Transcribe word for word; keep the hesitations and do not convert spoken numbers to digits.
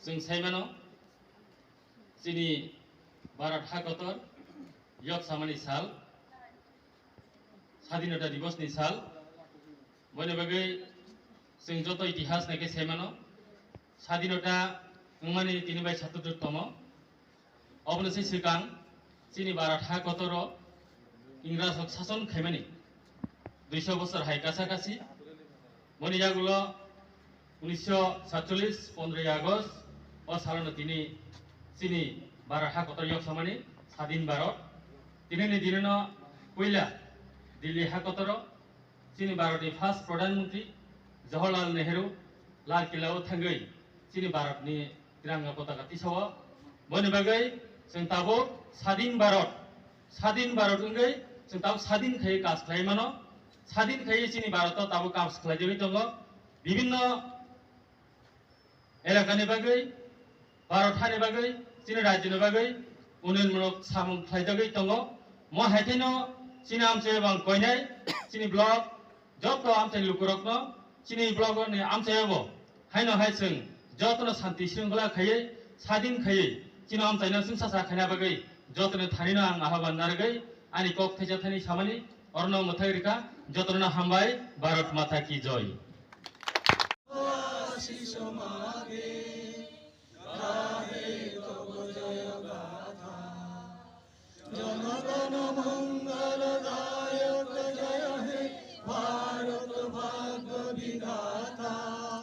Chwng sai mano, chini Bharat ha kotor yok samani sal, Sadinota Divos ni sal. Boni bagwi chwng joto itihas nai khe sai mano, Sadinota wngmani tini bai satututtomo. Oboni se swkang chini Bharat ha kotoro Ingraj rok sason khaimani duiso bosor hai kasa kasi. Boni yagulo unisho satcholish pondroi August o salono tini chini Bharat ha kotor yok samani Sadin Bharat. Tinini dinino puila Delhi ha kotoro chini Bharatni first Pradhan Mantri Jawaharlal Nehru Lal Killa o thangwi chini Bharatni Tiranga potaka tisao. Boni bagwi chwng tabuk Sadin Bharat, Sadin Bharat wngwi chwng tabuk sadin khai kas khlai mano. Sadin khai chini Bharat o tabuk kas khlai jagwi tongo. Bibinno elakani bagwi, Bharat hani bagwi, chini rajyoni bagwi unnayonmulok samung khlaijagwi tongo. Mo hai khe no chini amchai bang koinai, chini block, joto amchai lukurokno chini block ni amchai bo haino hai chwng jotono santi shringkhola khaiwi, sadin khaiwi, chini amchaino chwngsa sa khaina bagwi jotono thanino ang ahobhan narwgwi ani kok thaisa thani samani orno mwthai rwkha. Jotono hambai, Bharat Mata Ki Joy.